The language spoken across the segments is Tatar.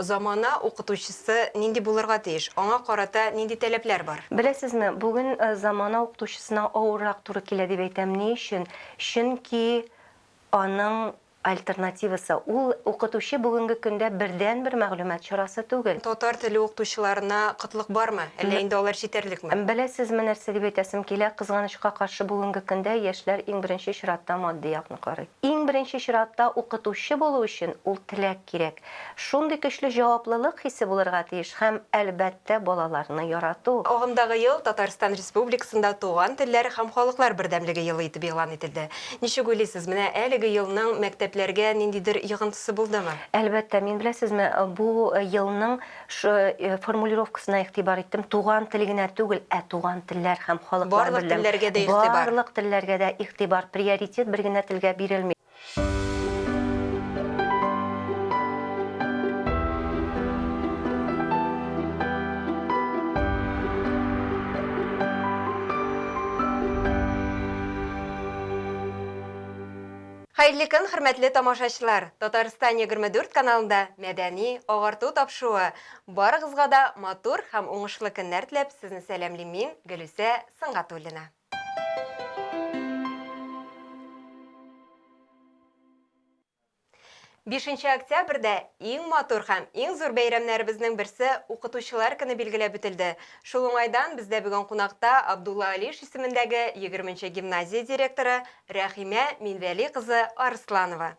Замана укытучысы нинди булырга тиеш? Аңа карата нинди таләпләр бар? Беләсезме, бүген замана укытучысына авыррак туры килә дип әйтәм. Ни өчен? Чөнки аның альтернативасы, ул укытучы бүгенге көндә бердәнбер мәгълүмат чарасы түгел. Татар теле укытучыларына кытлык бармы? Әллә инде алар җитәрлекме? Беләсезме, нәрсә дип әйтәсем килә, кызганычка каршы, бүгенге көндә яшьләр иң беренче чиратта матди якны карый. Иң беренче чиратта укытучы булу өчен ул теләк кирәк. Шундый көчле җаваплылык хисе булырга тиеш һәм, әлбәттә, балаларны ярату. Агымдагы ел Татарстан Республикасында Туган телләр һәм халыклар бердәмлеге елы итеп игълан ителде. Ничек уйлыйсыз, менә әлеге елның мәктәпләргә ниндидер йогынтысы булдымы? Әлбәттә, мин, беләсезме, бу елның формулировкасына игътибар иттем, туган тел генә түгел, ә туган телләр һәм халыклар Барлык телләргә дә игътибар. Барлык телләргә дә игътибар, приоритет бер генә телгә бирелми. Хәерле көн, хөрмәтле тамашачылар! Татарстан 24 каналында мәдәни агарту тапшыруы. Барыгызга да матур һәм уңышлы көннәр теләп, сезне сәламлим мин, Гөлүсә Сөнгатуллина. Бишенче октябрьдә иң матур һәм иң зур бәйрәмнәребезнең берсе Укытучылар көне билгеләп үтелде. Шул уңайдан бездә бүген кунакта Абдулла Алиш исемендәге егерменче гимназия директоры Рәхимә Минвәли кызы Арсланова.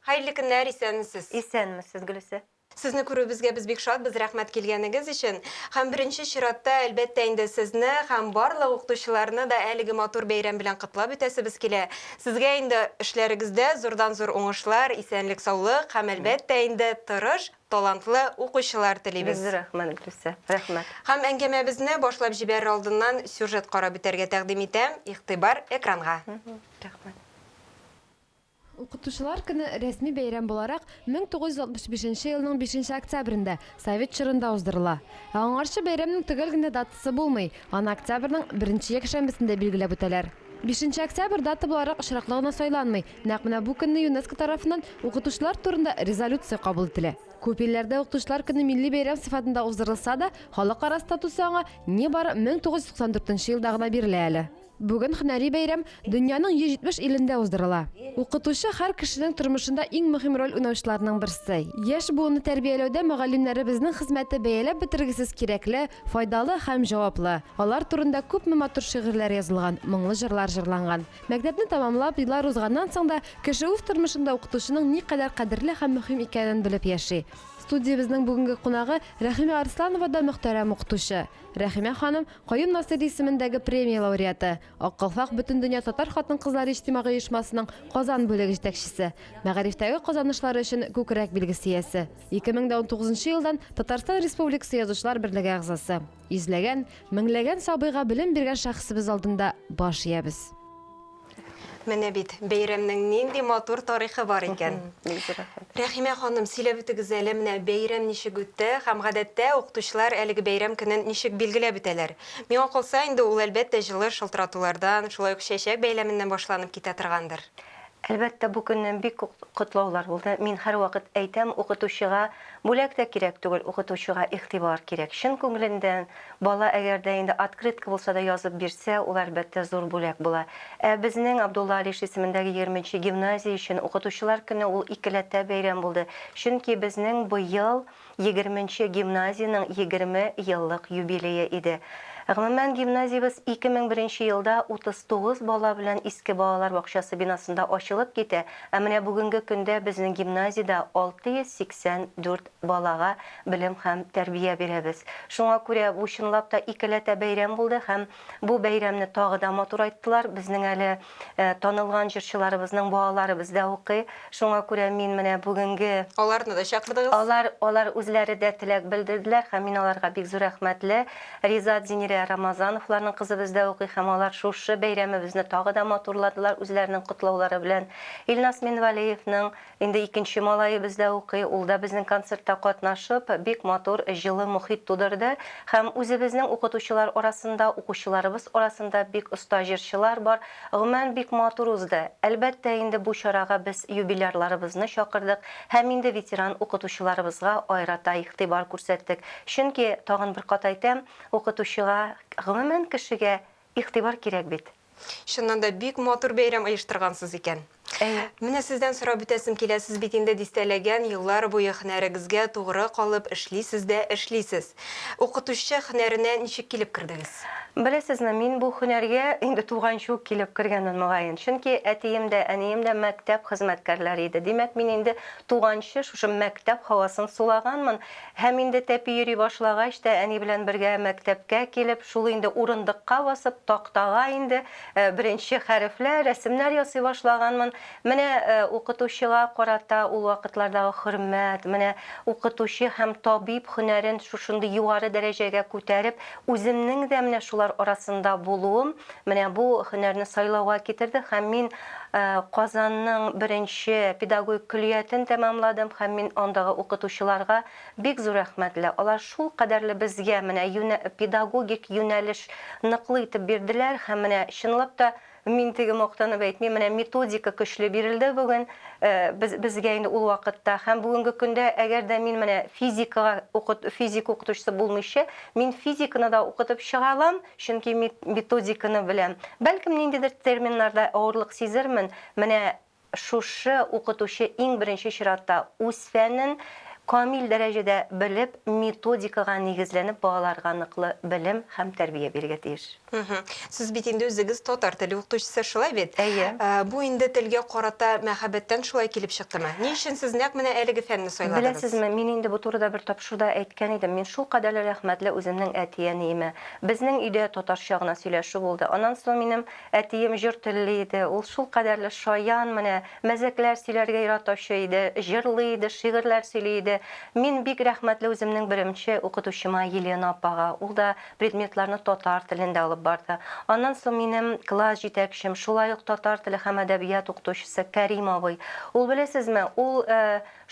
Хәерле көннәр, исәнмесез! Исәнмесез, Гөлүсә! Сезне күрүебезгә без бик шатбыз, рәхмәт килгәнегез өчен. Һәм беренче чиратта, әлбәттә инде, сезне һәм барлык укытучыларны да әлеге матур бәйрәм белән котлап үтәсебез килә. Сезгә инде эшләрегездә зурдан-зур уңышлар, исәнлек-саулык һәм, әлбәттә инде, тырыш, талантлы укучылар телибез. Бик зур рәхмәт, Гөлүсә, рәхмәт. Һәм әңгәмәбезне башлап җибәрер алдыннан сюжет карап үтәргә тәкъдим итәм. Игътибар экранга. Рәхмәт. Укытучылар көне рәсми бәйрәм буларак 1965 нче елның бишенче октябрендә, совет чорында уздырыла. Ә аңарчы бәйрәмнең төгәл генә датасы булмый, аны октябрьнең беренче якшәмбесендә билгеләп үтәләр. Бишенче октябрь дата буларак очраклы гына сайланмый, нәкъ менә бу көнне ЮНЕСКО тарафыннан укытучылар турында резолюция кабул ителә. Күп илләрдә Укытучылар көне милли бәйрәм сыйфатында уздырылса да, халыкара статусы аңа нибары 1994 нче елда гына бирелә әле. Бүген һөнәри бәйрәм дөньяның 170 илендә уздырыла. Укытучы, һәр кешенең тормышында иң мөһим роль уйнаучыларның берсе. Яшь буынны тәрбияләүдә мөгаллимнәребезнең хезмәте бәяләп бетергесез кирәкле, файдалы һәм җаваплы. Алар турында күпме матур шигырьләр язылган, моңлы җырлар җырланган. Мәктәпне тәмамлап, еллар узганнан соң да, кеше үз тормышында укытучының никадәр кадерле һәм мөһим икәнен белеп яши. Студиябезнең бүгенге кунагы, Рәхимә Арсланова да мөхтәрәм укытучы. Рәхимә ханым, Каюм Насыйри исемендәге премия лауреаты, Ак калфак Бөтендөнья татар хатын-кызлары иҗтимагый оешмасының Казан бүлеге җитәкчесе, мәгарифтәге казанышлары өчен күкрәк билгесе иясе, 2019 нчы елдан Татарстан Республикасы Язучылар берлеге әгъзасы. Йөзләгән, меңләгән сабыйга белем биргән шәхесебез алдында баш иябез. Менә бит, бәйрәмнең нинди матур тарихы бар икән. Бик зур рәхмәт. Рәхимә ханым, сөйләп үтегез әле, менә бәйрәм ничек үтте һәм гадәттә укытучылар әлеге бәйрәм көнен ничек билгеләп үтәләр? Миңа калса, инде ул, әлбәттә, җылы шылтыратулардан, шулай ук чәчәк бәйләменнән башланып китә торгандыр. Әлбәттә, бу көнне бик күп котлаулар булды. Мин һәрвакыт әйтәм, укытучыга бүләк тә кирәк түгел, укытучыга игътибар кирәк. Чын күңелендән Бала әгәр дә инде открытка булса да язып бирсә, ул, әлбәттә, зур бүләк була. Ә безнең Абдулла Алиш исемендәге егерменче гимназия өчен Укытучылар көне ул икеләтә бәйрәм булды. Чөнки безнең быел егерменче гимназиянең 20 еллык юбилее иде. Гомумән, гимназиябез 2001 нче елда 39 бала белән иске балалар бакчасы бинасында ачылып китә, ә менә бүгенге көндә безнең гимназиядә 684 балага белем һәм тәрбия бирәбез. Шуңа күрә бу чынлап та икеләтә бәйрәм булды һәм бу бәйрәмне тагы да матурайттылар. Безнең әле танылган җырчыларыбызның балалары бездә укый. Шуңа күрә мин менә бүгенге. Аларны да чакырдыгыз? Алар, алар үзләре дә теләк белдерделәр һәм мин аларга бик зур рәхмәтле. Ризат, Зинирә. Зилә Рамазановларның кызы бездә укый һәм алар шушы бәйрәмебезне тагы да матурладылар үзләренең котлаулары белән. Илназ Минвалиевның инде икенче малае бездә укый, ул да безнең концертта катнашып, бик матур, җылы мохит тудырды. Һәм үзебезнең укытучылар арасында, укучыларыбыз арасында бик оста җырчылар бар. Гомумән, бик матур узды. Әлбәттә инде, бу чарага без юбилярларыбызны чакырдык һәм инде ветеран укытучыларыбызга аерата игътибар күрсәттек. Чөнки, тагын бер кат әйтәм, укытучыга, гомумән, кешегә игътибар кирәк бит. Чыннан да, бик матур бәйрәм оештыргансыз икән. Әйе. Менә сездән сорап үтәсем килә, сез бит инде дистәләгән еллар буе һөнәрегезгә тугры калып эшлисез дә эшлисез. Укытучы һөнәренә ничек килеп кердегез? Беләсезме, мин бу һөнәргә инде туганчы ук килеп кергәнмен, мөгаен. Чөнки әтием дә, әнием дә мәктәп хезмәткәрләре иде. Димәк, мин инде туганчы шушы мәктәп һавасын сулаганмын. Һәм инде тәпи йөри башлагач та, әни белән бергә мәктәпкә килеп, шул инде урындыкка басып, тактага инде Беренче хәрефләр, рәсемнәр ясый башлаганмын. Менә укытучыга карата ул вакытлардагы хөрмәт, менә укытучы һәм табиб һөнәрен шушындый югары дәрәҗәгә күтәреп, үземнең дә менә шулар арасында булуым, менә бу һөнәрне сайлауга китерде һәм мин Казанның беренче педагогик көллиятен тәмамладым һәм мин андагы укытучыларга Бик зур рәхмәтле. Алар шул кадәрле безгә менә юнә педагогик юнәлеш ныклы итеп бирделәр һәм менә чынлап та мин теге мактанып әйтмим, менә методика көчле бирелде бүген без безгә инде ул вакытта һәм бүгенге көндә әгәр дә мин менә физикага укыт физика укытучысы булмыйча, мин физиканы да укытып чыга алам, чөнки методиканы беләм. Бәлкем ниндидер терминнарда авырлык сизермен, менә Шушы укытучы иң беренче чиратта үз фәнен камил дәрәҗәдә белеп, методикага нигезләнеп балаларга ныклы белем һәм тәрбия бирергә тиеш. Сез бит инде үзегез татар теле укытучысы, шулай бит? Әйе. Бу инде телгә карата мәхәббәттән шулай килеп чыктымы? Ни өчен сез нәкъ менә әлеге фәнне сайладыгыз? Беләсезме, мин инде бу турыда бер тапшыруда әйткән идем. Мин шулкадәрле рәхмәтле үземнең әти-әниемә. Безнең өйдә татарча гына сөйләшү булды. Аннан соң минем Әтием җор телле иде, ул шулкадәрле шаян, менә мәзәкләр сөйләргә яратаучы иде, җырлый иде, шигырьләр сөйли иде. Мин бик рәхмәтле үземнең беренче укытучыма Елена апага, ул да предметларны татар телендә алып барды. Аннан соң минем класс җитәкчем, шулай ук татар теле һәм әдәбият укытучысы Кәрим абый. Ул, беләсезме, ул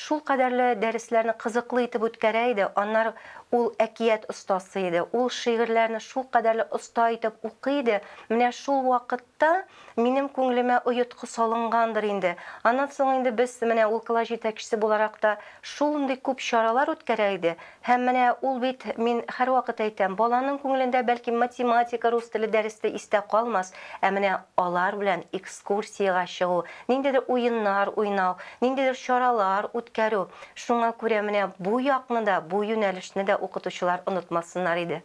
Шулкадәрле дәресләрне кызыклы итеп үткәрә иде, аннары ул әкият остасы иде, ул шигырьләрне шулкадәрле оста итеп укый иде, менә шул вакытта минем күңелемә оеткы салынгандыр инде. Аннан соң инде без, менә ул класс җитәкчесе буларак та шундый күп чаралар үткәрә иде, Һәм менә ул бит, мин һәрвакыт әйтәм, баланың күңелендә бәлки математика, рус теле дәресе истә калмас, ә менә алар белән экскурсиягә чыгу, ниндидер уеннар уйнау, ниндидер чаралар үткәрү, шуңа күрә менә бу якны да, бу юнәлешне дә укытучылар онытмасыннар иде.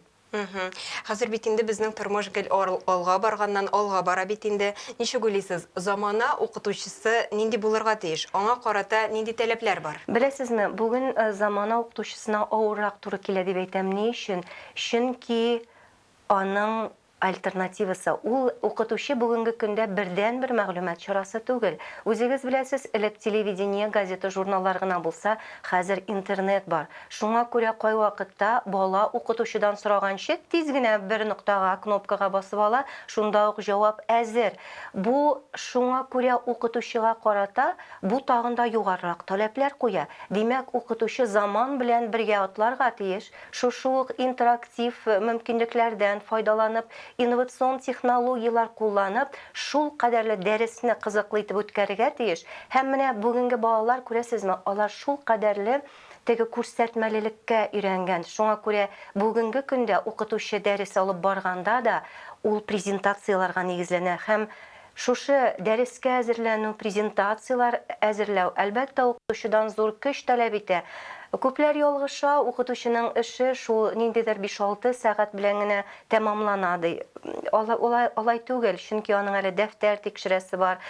Хәзер бит инде безнең тормыш гел алга барганнан алга бара бит инде. Ничек уйлыйсыз, замана укытучысы нинди булырга тиеш? Аңа карата нинди таләпләр бар? Беләсезме, бүген замана укытучысына авыррак туры килә дип әйтәм. Ни өчен? Чөнки аның альтернативасы, ул укытучы бүгенге көндә бердәнбер мәгълүмат чарасы түгел. Үзегез беләсез, элек телевидение, газета, журналлар гына булса, хәзер интернет бар. Шуңа күрә кайвакытта бала укытучыдан сораганчы тиз генә бер ноктага, кнопкага басып ала, шунда ук җавап әзер. Бу шуңа күрә укытучыга карата бу тагын да югарырак таләпләр куя. Димәк, укытучы заман белән бергә атларга тиеш, шушы ук интерактив мөмкинлекләрдән файдаланып, инновацион технологияләр кулланып, шулкадәрле дәресне кызыклы итеп үткәрергә тиеш. Һәм менә бүгенге балалар, күрәсезме, алар шулкадәрле теге күрсәтмәлелеккә өйрәнгән. Шуңа күрә бүгенге көндә укытучы дәрес алып барганда да ул презентацияләргә нигезләнә һәм шушы дәрескә әзерләнү, презентацияләр әзерләү, әлбәттә, укытучыдан зур көч таләп итә. Күпләр ялгыша, укытучының эше шул ниндидер биш-алты сәгать белән генә тәмамлана, ди. Алай, алай түгел, чөнки аның әле дәфтәр тикшерәсе бар.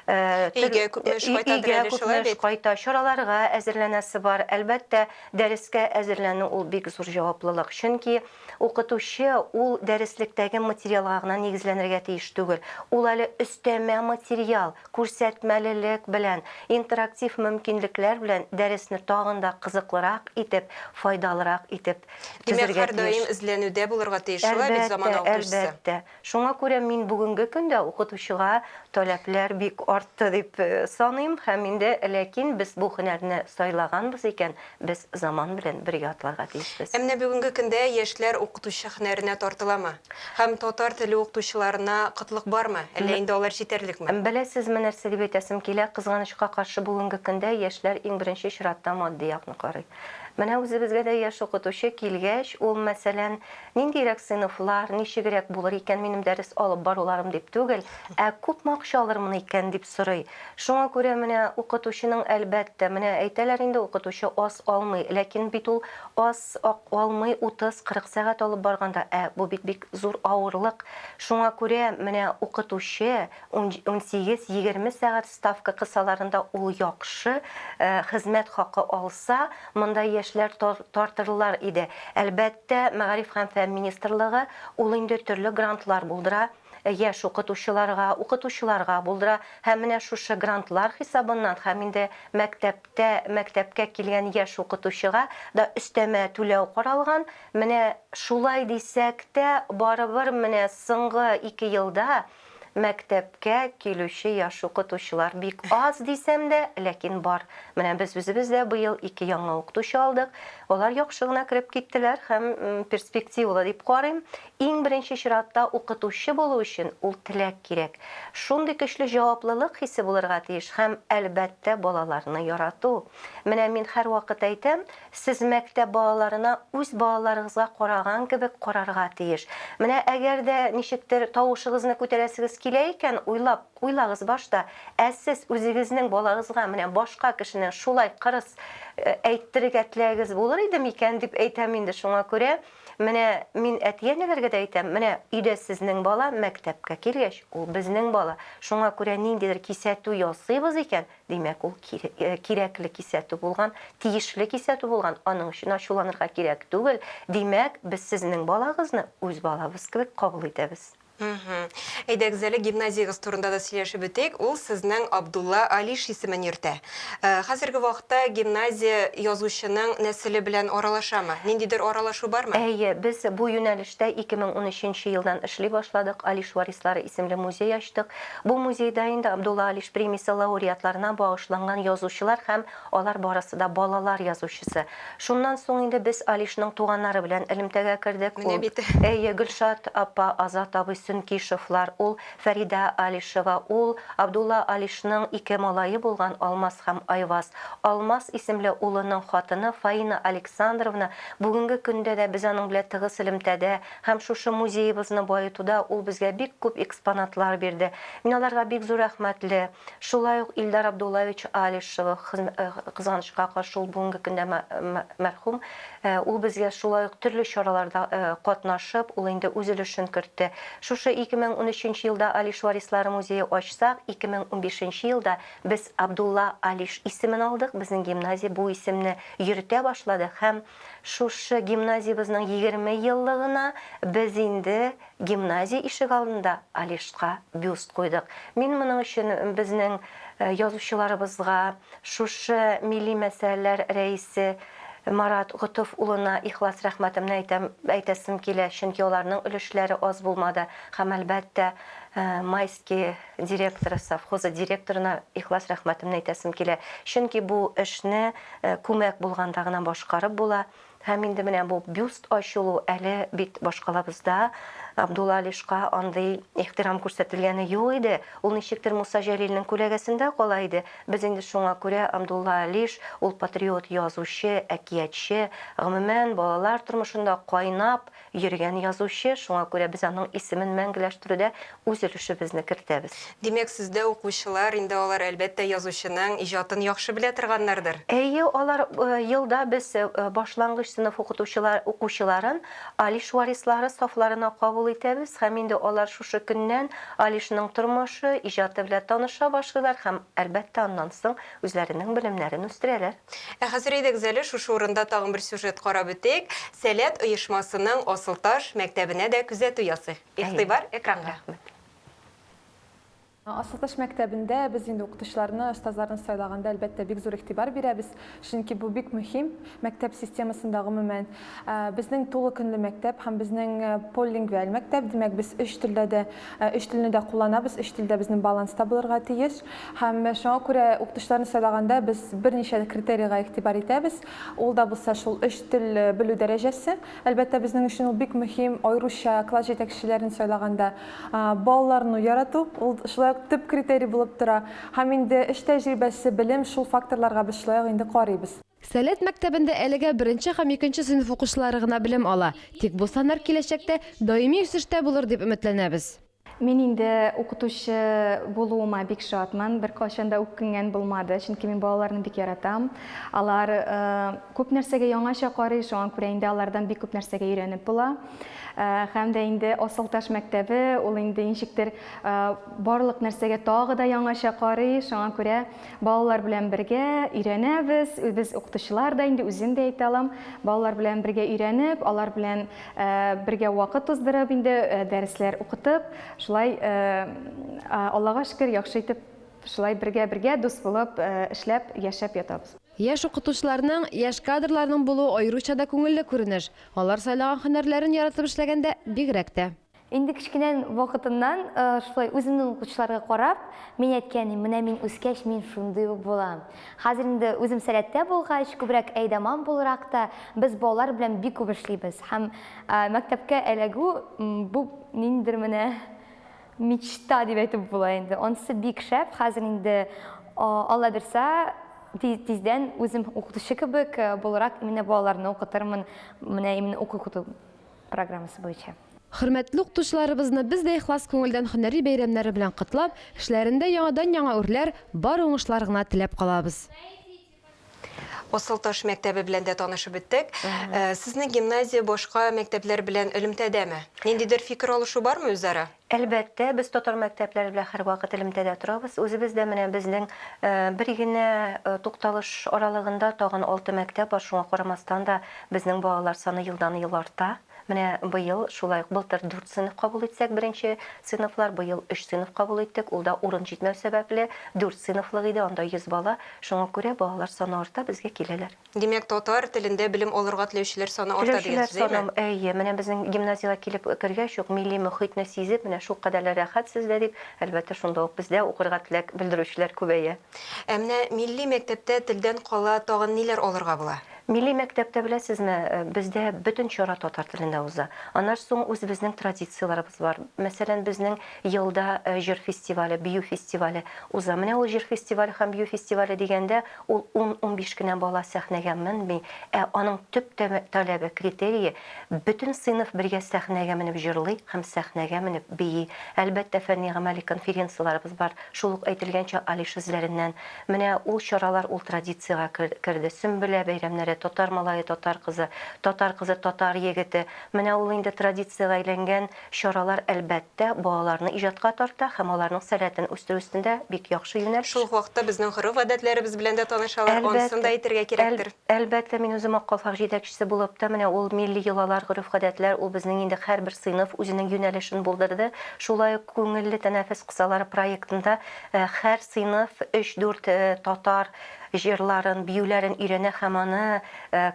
Өйгә күпме эш кайтадыр Өйгә әле, күпме шулай эш бит? кайта, чараларга әзерләнәсе бар. Әлбәттә, дәрескә әзерләнү ул бик зур җаваплылык. Чөнки укытучы ул дәреслектәге материалга гына нигезләнергә тиеш түгел. Ул әле өстәмә материал, күрсәтмәлелек белән, интерактив мөмкинлекләр белән дәресне тагын да кызыклырак итеп, файдалырак итеп Димәк, төзергә һәрдаим тиеш. эзләнүдә булырга тиеш, шулай бит, Әлбәттә, замана укытучысы? әлбәттә. Шуңа күрә мин бүгенге көндә укытучыга таләпләр бик артты дип саныйм һәм инде ләкин без бу һөнәрне сайлаганбыз икән, без заман белән бергә атларга тиешбез. Ә менә бүгенге көндә яшьләр укытучы һөнәренә тартыламы? Һәм татар теле укытучыларына кытлык бармы? Әллә инде алар җитәрлекме? Беләсезме, нәрсә дип әйтәсем килә, кызганычка каршы бүгенге көндә яшьләр иң беренче чиратта матди якны карый. Менә үзебезгә дә яшь укытучы килгәч, ул, мәсәлән, Ниндирәк сыйныфлар, ничегрәк булыр икән минем дәрес алып баруларым дип түгел, ә күпме акча алырмын икән дип сорый. Шуңа күрә менә укытучының, әлбәттә, менә әйтәләр инде, укытучы аз алмый, ләкин бит ул аз алмый 30-40 сәгать алып барганда, ә бу бит бик зур авырлык. Шуңа күрә менә укытучы 18-20 сәгать ставка кысаларында ул яхшы хезмәт хакы алса, монда яшьләр тартырлар иде. Әлбәттә, Мәгариф һәм фән министрлыгы ул инде төрле грантлар булдыра, яшь укытучыларга, укытучыларга булдыра һәм менә шушы грантлар хисабыннан һәм инде мәктәптә, мәктәпкә килгән яшь укытучыга да өстәмә түләү каралган. Менә шулай дисәк тә, барыбер менә соңгы ике елда Мәктәпкә килүче яшь укытучылар бик аз дисәм дә, ләкин бар. Менә без үзебез дә быел ике яңа укытучы алдык. Алар яхшы гына кереп киттеләр һәм перспективалы дип карыйм. Иң беренче чиратта укытучы булу өчен ул теләк кирәк. Шундый көчле җаваплылык хисе булырга тиеш һәм, әлбәттә, балаларны ярату. Менә мин һәрвакыт әйтәм, Сез мәктәп балаларына үз балаларыгызга караган кебек карарга тиеш. Менә әгәр дә ничектер тавышыгызны күтәрәсегез килә икән, уйлап, уйлагыз башта, ә сез үзегезнең балагызга менә башка кешене шулай кырыс әйттерергә теләгегез булыр иде микән, дип әйтәм инде. Шуңа күрә менә мин әти-әниләргә дә әйтәм, менә өйдә сезнең бала, мәктәпкә килгәч, ул безнең бала. Шуңа күрә ниндидер кисәтү ясыйбыз икән, Димәк, ул кирәкле кисәтү булган, тиешле кисәтү булган, аның өчен ачуланырга кирәк түгел. Димәк, без сезнең балагызны үз балабыз кебек кабул итәбез. Әйдәгез әле гимназиягез турында да сөйләшеп үтик. Ул сезнең Абдулла Алиш исемен йөртә. Хәзерге вакытта гимназия язучының нәселе белән аралашамы? Ниндидер аралашу бармы? Әйе, без бу юнәлештә 2013 нче елдан эшли башладык. Алиш варислары исемле музей ачтык. Бу музейда инде Абдулла Алиш премиясе лауреатларына багышланган язучылар һәм алар барысы да балалар язучысы. Шуннан соң инде без Алишның туганнары белән элемтәгә кердек. Менә Ул, бит. әйе, Гөлшат апа, Азат абый Сөнкишевлар, ул Фәридә Алишева, ул Абдулла Алишның ике малае булган Алмаз һәм Айваз. Алмаз исемле улының хатыны Фаина Александровна, бүгенге көндә дә без аның белән тыгыз элемтәдә, Һәм шушы музеебызны баетуда ул безгә бик күп экспонатлар бирде. Мин аларга бик зур рәхмәтле. Шулай ук Илдар Абдуллаевич Алишев, кызганычка каршы, ул бүгенге көндә мәрхүм, ул безгә шулай ук төрле чараларда катнашып, ул инде үз өлешен кертте. Шушы 2013 елда Алиш варислары музее ачсак, 2015 елда без Абдулла Алиш исемен алдык, безнең гимназия бу исемне йөртә башлады һәм Шушы гимназиябезнең 20 еллыгына без инде гимназия ишегалдында Алишка бюст куйдык. Мин моның өчен безнең язучыларыбызга, шушы милли мәсьәләләр рәисе Марат Готыф улына ихлас рәхмәтемне әйтәм, әйтәсем килә, чөнки аларның өлешләре аз булмады һәм, әлбәттә, Майский директоры, совхозы директорына ихлас рәхмәтемне әйтәсем килә. Чөнки бу эшне Күмәк булганда гына башкарып була. Һәм инде менә бу бюст ачылу, әле бит башкалабызда Абдулла Алишка андый ихтирам күрсәтелгәне юк иде. Ул ничектер Муса Җәлилнең күләгәсендә кала иде. Без инде шуңа күрә Абдулла Алиш, ул патриот язучы, әкиятче, гомумән, балалар тормышында кайнап, Йөргән язучы, шуңа күрә без аның исемен мәңгеләштерүдә үз өлешебезне кертәбез. Димәк, сездә укучылар, инде алар, әлбәттә, язучының иҗатын яхшы белә торганнардыр? Әйе, алар елда без башлангыч сыйныф укытучылар, укучыларын Алиш варислары сафларына кабул кабул итәбез һәм инде алар шушы көннән Алишның тормышы, иҗаты белән таныша башлыйлар һәм, әлбәттә, аннан соң үзләренең белемнәрен үстерәләр. Ә хәзер әйдәгез әле шушы урында тагын бер сюжет карап үтик. Сәләт оешмасының Асылташ мәктәбенә дә күзәтү ясыйк. Игътибар экранга. Рәхмәт. Асылташ мәктәбендә без инде укытучыларны, остазларны сайлаганда, әлбәттә, бик зур игътибар бирәбез, чөнки бу бик мөһим мәктәп системасында гомумән. Безнең тулы көнле мәктәп һәм безнең полилингвиаль мәктәп, димәк, без өч телдә дә, өч телне дә кулланабыз, өч тел дә безнең баланста булырга тиеш. Һәм шуңа күрә укытучыларны сайлаганда без берничә критерийга игътибар итәбез. Ул да булса шул өч тел белү дәрәҗәсе. Әлбәттә, безнең өчен ул бик мөһим, аеруча класс җитәкчеләрен сайлаганда. Балаларны ярату, ул шулай ук төп критерий булып тора. Һәм инде эш тәҗрибәсе, белем, шул факторларга без шулай ук инде карыйбыз. Сәләт мәктәбендә әлегә беренче һәм икенче сыйныф укучылары гына белем ала. Тик бу саннар киләчәктә даими үсештә булыр дип өметләнәбез. Мин инде укытучы булуыма бик шатмын. Беркайчан да үкенгән булмады, чөнки мин балаларны бик яратам. Алар күп нәрсәгә яңача карый, шуңа күрә инде алардан бик күп нәрсәгә өйрәнеп була. Һәм дә инде Асылташ мәктәбе, ул инде ничектер барлык нәрсәгә тагы да яңача карый, шуңа күрә балалар белән бергә өйрәнәбез, без укытучылар да инде, үзем дә әйтә алам, балалар белән бергә өйрәнеп, алар белән бергә вакыт уздырып инде, дәресләр укытып, шулай Аллага шөкер, яхшы итеп шулай бергә-бергә дус булып эшләп, яшәп ятабыз. Яшь укытучыларның, яшь кадрларның булуы аеруча да күңелле күренеш. Алар сайлаган һөнәрләрен яратып эшләгәндә бигрәк тә. Инде кечкенә вакытымнан шулай үземнең укытучыларга карап, мин әйткән идем, менә мин үскәч, мин шундый ук булам. Хәзер инде үзем сәләттә булгач, күбрәк әйдаман буларак та, без балалар белән бик күп эшлибез. Һәм мәктәпкә эләгү бу ниндидер менә Мечта дип әйтеп була инде. Анысы бик шәп. Хәзер инде Алла бирса, тиздән үзем укытучы кебек буларак именно балаларны укытырмын, менә именно уку-укыту программасы буенча. Хөрмәтле укытучыларыбызны без дә ихлас күңелдән һөнәри бәйрәмнәре белән котлап, эшләрендә яңадан-яңа үрләр, бар уңышлар гына теләп калабыз. Асылташ мәктәбе белән дә танышып беттек. Э, сезнең гимназия башка мәктәпләр белән элемтәдәме? Ниндидер фикер алышу бармы үзара? Әлбәттә, без татар мәктәпләре белән һәрвакыт элемтәдә торабыз. Үзебез дә менә безнең э, бер генә э, тукталыш аралыгында тагын алты мәктәп бар, шуңа карамастан да безнең балалар саны елдан-ел арта. Менә быел шулай ук былтыр дүрт сыйныф кабул итсәк, беренче сыйныфлар, быел өч сыйныф кабул иттек. Ул да урын җитмәү сәбәпле, дүрт сыйныфлык иде, анда 100 бала. Шуңа күрә балалар саны арта, безгә киләләр. Димәк, татар телендә белем алырга теләүчеләр саны арта дигән Теләүчеләр сүз, әйеме? саны, әйе. Менә безнең гимназиягә килеп кергәч үк, милли мохитне сизеп, менә шулкадәрле рәхәт сездә дип, әлбәттә, шунда ук бездә укырга теләк белдерүчеләр күбәя. Ә менә милли мәктәптә телдән кала тагын ниләр алырга була? Милли мәктәптә, беләсезме, бездә бөтен чара татар телендә уза. Аннан соң үзебезнең традицияләребез бар. Мәсәлән, безнең елда җыр фестивале, бию фестивале уза. Менә ул җыр фестивале һәм бию фестивале дигәндә, ул ун-унбиш кенә бала сәхнәгә менми, ә аның төп таләбе, критерие, бөтен сыйныф бергә сәхнәгә менеп җырлый һәм сәхнәгә менеп бии. Әлбәттә, фәнни-гамәли конференцияләребез бар. Шул ук әйтелгәнчә, Алиш эзләреннән. Менә ул чаралар ул традициягә керде. Сөмбелә бәйрәмнәре, татар малае, татар кызы, татар кызы, татар егете. Менә ул инде традициягә әйләнгән чаралар, әлбәттә, балаларны иҗатка тарта һәм аларның сәләтен үстерү өстендә бик яхшы юнәлеш. Шул ук вакытта безнең гореф-гадәтләребез белән дә танышалар, анысын да әйтергә кирәктер. Әлбәттә, мин үзем Ак калфак җитәкчесе булып та, менә ул милли йолалар, гореф-гадәтләр, ул безнең инде һәрбер сыйныф үзенең юнәлешен булдырды. Шулай ук Күңелле тәнәфес кысалары проектында Һәр сыйныф өч-дүрт татар җырларын, биюләрен өйрәнә һәм аны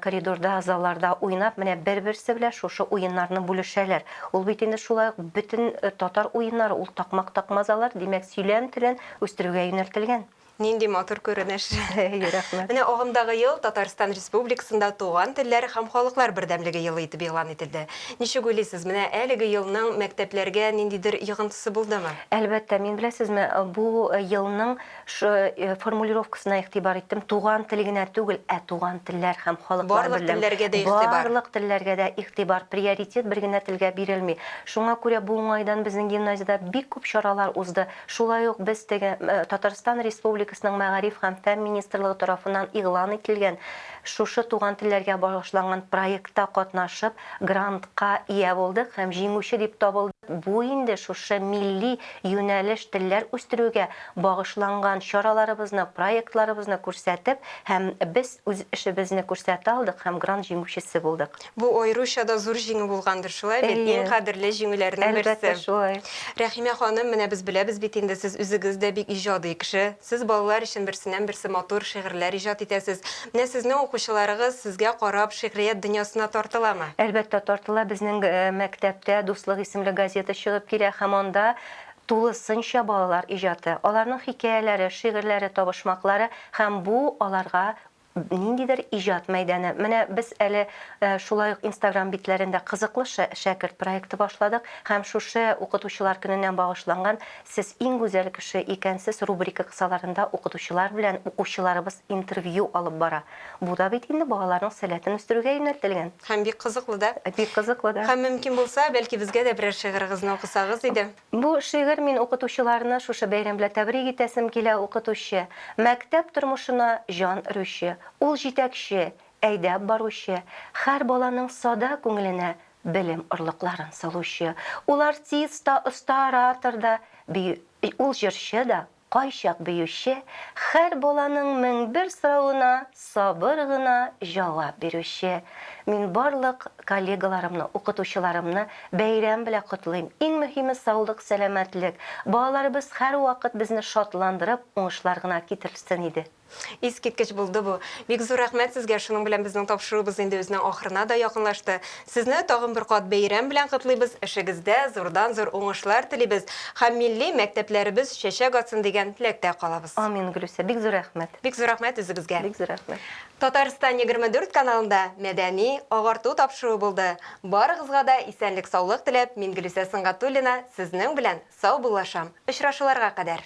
коридорда, залларда уйнап, менә бер-берсе белән шушы уеннарны бүлешәләр. Ул бит инде шулай ук бөтен татар уеннары, ул такмак-такмазалар, димәк, сөйләм телен үстерүгә юнәлтелгән. Нинди матур күренеш. Әйе, рәхмәт. Менә агымдагы ел Татарстан Республикасында Туган телләр һәм халыклар бердәмлеге елы итеп игълан ителде. Ничек уйлыйсыз, менә әлеге елның мәктәпләргә ниндидер йогынтысы булдымы? Әлбәттә, мин, беләсезме, бу елның формулировкасына игътибар иттем, туган тел генә түгел, ә туган телләр һәм халыклар Барлык телләргә дә игътибар. Барлык телләргә дә игътибар, приоритет бер генә телгә бирелми. Шуңа күрә бу уңайдан безнең гимназиядә бик күп чаралар узды. Шулай ук без теге Татарстан Республикасы Республикасының Мәгариф һәм фән министрлыгы тарафыннан игълан ителгән шушы туган телләргә багышланган проектта катнашып, грантка ия булдык һәм җиңүче дип табылдык. Бу инде шушы милли юнәлеш телләр үстерүгә багышланган чараларыбызны, проектларыбызны күрсәтеп һәм без үз эшебезне күрсәтә алдык һәм грант җиңүчесе булдык. Бу аеруча да зур җиңү булгандыр, шулай бит? Әйе. Иң кадерле җиңүләрнең берсе. Әлбәттә, шулай. Рәхимә ханым, менә без беләбез бит инде, сез үзегез дә бик иҗади кеше. Сез балалар өчен берсеннән-берсе матур шигырьләр иҗат итәсез. Менә сезнең укучыларыгыз сезгә карап шигърият дөньясына тартыламы? Әлбәттә, тартыла. Безнең мәктәптә Дуслык исемле газета чыгып килә һәм анда тулысынча балалар иҗаты. Аларның хикәяләре, шигырьләре, табышмаклары һәм бу аларга ниндидер иҗат мәйданы. Менә без әле шулай ук Инстаграм битләрендә Кызыклы шәкерт проекты башладык һәм шушы Укытучылар көненә багышланган Сез иң гүзәл кеше икәнсез рубрика кысаларында укытучылар белән укучыларыбыз интервью алып бара. Бу да бит инде балаларның сәләтен үстерүгә юнәлтелгән. Һәм бик кызыклы да. Бик кызыклы да. Һәм мөмкин булса, бәлки безгә дә берәр шигырыгызны укысагыз иде. Бу шигырь мин укытучыларны шушы бәйрәм белән тәбрик итәсем килә, укытучы, мәктәп тормышына җан өрүче, ул җитәкче, әйдәп баручы, һәр баланың сада күңеленә белем орлыкларын салучы, ул артист та, оста оратор да, бию, ул җырчы да, Кайчак биюче, һәр баланың 1001 соравына сабыр гына җавап бирүче. Мин барлык коллегаларымны, укытучыларымны бәйрәм белән котлыйм. Иң мөһиме саулык, сәламәтлек. Балаларыбыз һәрвакыт безне шатландырып, уңышлар гына китерсен иде. Искиткеч булды бу. Бик зур рәхмәт сезгә. Шуның белән безнең тапшыруыбыз инде үзенең ахырына да якынлашты. Сезне тагын бер кат бәйрәм белән котлыйбыз, эшегездә зурдан-зур уңышлар телибез һәм милли мәктәпләребез чәчәк атсын дигән теләктә калабыз. Амин, Гөлүсә. Бик зур рәхмәт. Бик зур рәхмәт үзегезгә. Бик зур рәхмәт. Татарстан 24 каналында мәдәни агарту тапшыруы булды. Барыгызга да исәнлек-саулык теләп, мин Гөлүсә Сөнгатуллина сезнең белән саубуллашам. Очрашуларга кадәр!